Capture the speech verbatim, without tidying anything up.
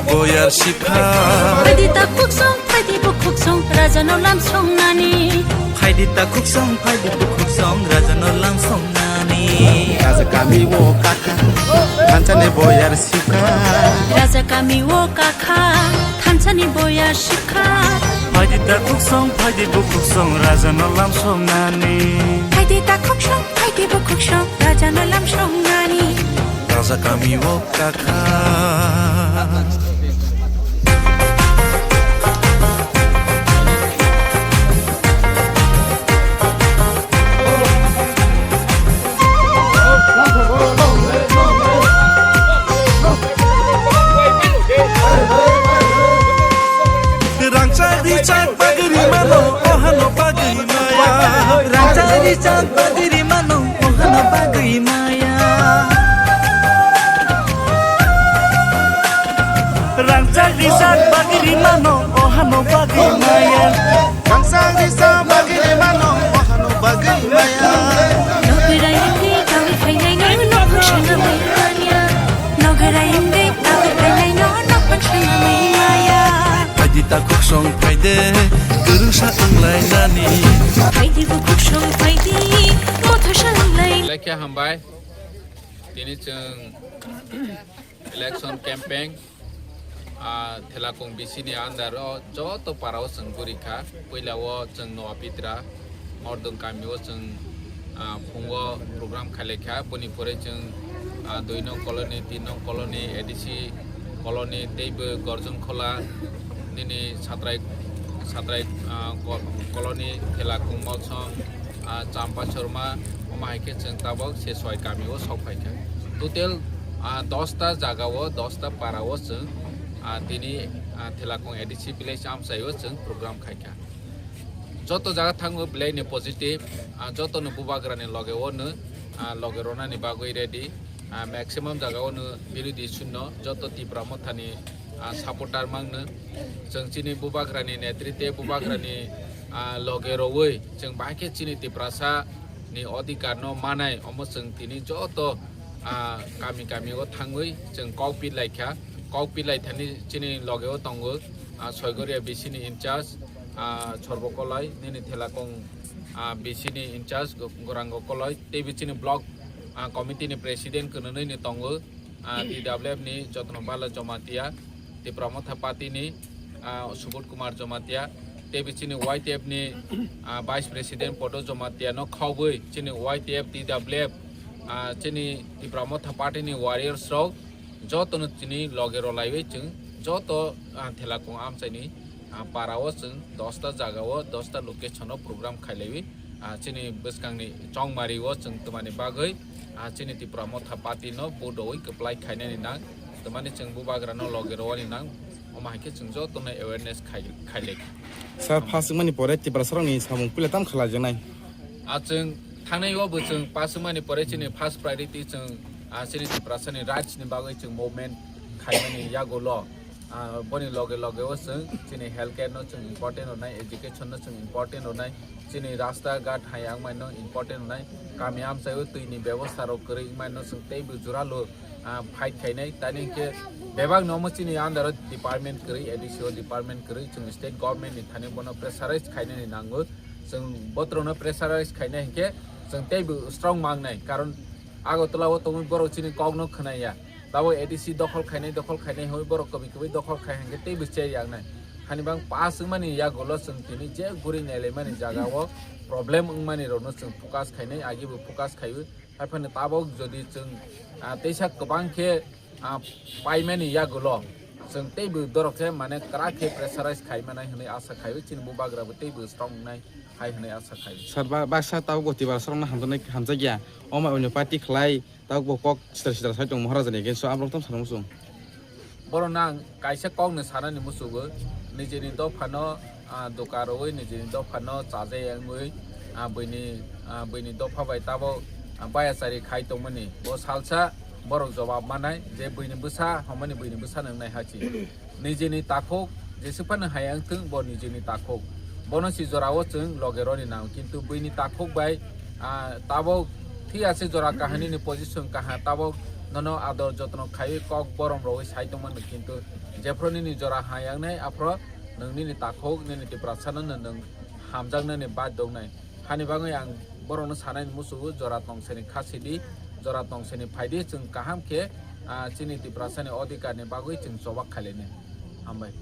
Boyar Shipha. Phaidi ta khuksong, phaidi bukhuksong, rajano lam songnani. Phaidi ta khuksong, phaidi bukhuksong, rajano lam songnani. Raja kami o kakha, thanchani boyar Shipha. Raja kami o kakha, thanchani boyar Shipha. Phaidi ta khuksong, phaidi bukhuksong, rajano lam songnani. Phaidi ta khuksong, phaidi bukhuksong, rajano lam songnani. Raja kami o kakha. Rangchak richak bagwi rimano, ohano bagwi maya. Rangchak richak bagwi rimano, ohano bagwi maya. Rangchak richak bagwi rimano, ohano bagwi maya. Rangchak richak bagwi rimano, ohano bagwi maya. Nogwira yangwi kangwi phainaino, nokhung swnamwi maya. Nogwira yangwi kangwi phainaino, nokhung swnamwi maya. Phaidi ta khuksong phaide, kwrwngsa wnglainani. Phaidi bukhuksong phaidi, mothosa wnglainani. Lekha hambai, tini chwng election campaign, ah, Thelakung B C ni under o joto para o chwng guri kha. Puila o chwng Noa Pitra, Mordong kami o chwng, ah, phungo program khailai kha. Boni pore chwng, ah, dui nong colony, tin nong colony, A D C colony, teibo Gorjon Khola, nini Satrai, Satrai, ah, ko-, colony, Thelakung Molsom, ah, Champa Chorma, omo hai khe chwng tabok se soi kami o sok phai kha. Total, ah, dos ta jaga o, dos ta para o chwng, ah, tini, ah, Thelakung A D C village amchai o chwng program khai kha. Joto jaga thango belai ni positive, ah, joto no bubagra ni loge o no, ah, loge rona ni bagwi ready. Ah, maximum jaga o no birodhi shunyo, joto Tipra Motha ni, ah, supporter mang no. Chwng chini bubagra ni netritwe, bubagra ni, ah, loge rowui chwng bahai khe chini Tiprasa ni odhikar no manai, omo chwng tini joto, ah, kami kami o thangwi chwng kok pi lai kha. Kok pi lai thani chini loge o tongo, ah, Soigoria B C ni in charge, ah, Sorbo Koloi, nini Thelakung, ah, B C ni in charge Go-, Gorango Koloi, teibo chini block, ah, committee ni president kwnwi ni tongo, ah, T W F ni Jotno Bala Jomatia, Tipra Motha Party ni, ah, Subodh Kumar Jomatia, teibo chini Y T F ni, ah, vice president Podo Jomatia no khobwi chini Y T F, T W F, ah, chini Tipra Motha Party ni warriors rok joto no chini loge rwlaiwi chwng joto, ah, Thelakung amchai ni, ah, para o chwng dos ta jaga o, dos ta location o program khailaiwi, ah, chini bwskang ni chongmari o chwng twmani bagwi, ah, chini Tipra Motha Party no vote rwui kwplai khainani nang, twmani chwng bubagra no loge rwani nang, omo hai khe chwng joto no awareness khai-, khailai kha. Sir, first wngmani pore Tiprasa rok ni samung puila tam khlaijaknai? Ah, chwng thangnai o bo chwng pass wngmani pore chini first priority chwng, ah, chini Tiprasa ni rights ni bagwi chwng movement khaimani yagulo, ah, boni loge loge o chwng chini health care no chwng important rwnai, education no chwng important rwnai, chini rasta ghat hai wngmani no important rwnai, kami amchai o twi ni bebosta rok kwrwi wngmani no chwng teibo jora lo, ah, fight khainai. Tani hwnkhe bebak no omo chini under o department kwrwi, A D C o department kwrwi, chwng state government ni thani bono pressurize khainani nango. Chwng botrokno pressurize khainai hinkhe chwng teibo strong mangnai, karon Agartala o tongwi borok chini kokno khwnaya. Tabok A D C dokhol khainai, dokhol khainai hwnwi borok kwbwi kwbwi dokhol khai hinkhe teibo che yaknai. Hani bang pass wngmani yagulo chwng tini je guri nailaimani jaga o problem wngmani rokno chwng focus khainai, agibo focus khaiwi. Haiphano tabok jodi chwng, ah, teisa kwbang khe, ah, paimani yagulo chwng teibo dorok khe mane kwrak khe pressurize khai manai hwnwi asa khaio, chini bubagra bo teibo strong wngnai hai hwnwi asa khaio. Sir, ba-, baksa tabok bo Tiprasa rokno hamjaknai, hamjakya. Omo onyo party khlai, tabok bo kok sitra sitra sai tongo Maharaja ni against o, aborok tamo sanamo chwng. Borok nang kaisa kokno sanani muchugo, nijini dophano, ah, doka rwui, nijini dophano chajai wngwi, ah, buini, ah, buini dopha bai tabok, ah, bayachari khai tongmani. Bo salsa borok jobab manai je buini bwsa hwnmani buini bwsa nwngnai hachi. Nijini takhuk jesuk phano hai wngthwng, bo nijini takhuk. Bono si jorao chwng loge roni nang, kintu buini takhuk bai, ah, tabok thik ase jora kahani ni position kaha, tabok nono ador jotno khaiwi kok borom rogwi sai tongmani, kintu jephru nini jora ha yaknai aphro nwng nini takhuk nini Tiprasano nwng hamjaknani badhyo wngnai. Hani bagwi ang borokno sanani muchungo, jora tongsaini kha sidi, jora tongsaini phaidi, chwng kaham khe, ah, chini Tiprasani odhikarni bagwi chwng chobak khailini. Hambai.